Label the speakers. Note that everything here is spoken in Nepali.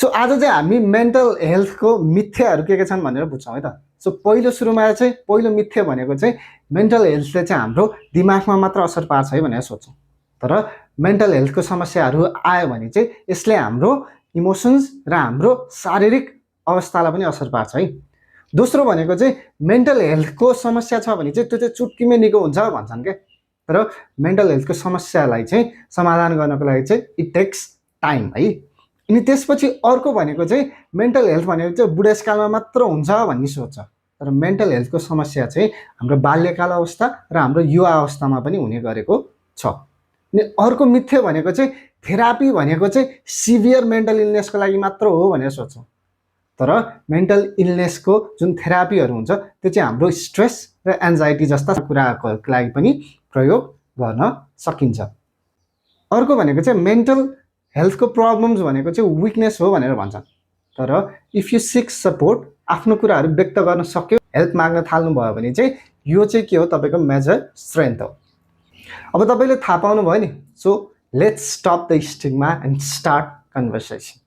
Speaker 1: सो आज चाहिँ हामी मेन्टल हेल्थको मिथ्याहरू के छन् भनेर बुझ्छौँ है त। सो पहिलो सुरुमा चाहिँ पहिलो मिथ्या भनेको चाहिँ मेन्टल हेल्थले चाहिँ हाम्रो दिमागमा मात्र असर पार्छ है भनेर सोच्छौँ। तर मेन्टल हेल्थको समस्याहरू आयो भने चाहिँ यसले हाम्रो इमोसन्स र हाम्रो शारीरिक अवस्थालाई पनि असर पार्छ है। दोस्रो भनेको चाहिँ मेन्टल हेल्थको समस्या छ भने चाहिँ त्यो चाहिँ चुटकीमै निको हुन्छ भन्छन् क्या। तर मेन्टल हेल्थको समस्यालाई चाहिँ समाधान गर्नको लागि चाहिँ इट टेक्स टाइम है। अनि त्यसपछि अर्को भनेको चाहिँ मेन्टल हेल्थ भनेको चाहिँ बुढेसकालमा मात्र हुन्छ भन्ने सोच छ। तर मेन्टल हेल्थको समस्या चाहिँ हाम्रो बाल्यकाल अवस्था र हाम्रो युवा अवस्थामा पनि हुने गरेको छ। अनि अर्को मिथ्या भनेको चाहिँ थेरापी भनेको चाहिँ सिभियर मेन्टल इलनेसको लागि मात्र हो भनेर सोच्छौँ। तर मेन्टल इलनेसको जुन थेरापीहरू हुन्छ त्यो चाहिँ हाम्रो स्ट्रेस र एन्जाइटी जस्ता कुराको लागि पनि प्रयोग गर्न सकिन्छ। अर्को भनेको चाहिँ मेन्टल हेल्थको प्रब्लम्स भनेको चाहिँ विकनेस हो भनेर भन्छन्। तर इफ यु सिक सपोर्ट, आफ्नो कुराहरू व्यक्त गर्न सक्यो, हेल्प माग्न थाल्नुभयो भने चाहिँ यो चाहिँ के हो, तपाईँको मेजर स्ट्रेन्थ हो। अब तपाईँले थाहा पाउनुभयो नि। So let's stop the stigma and start conversation.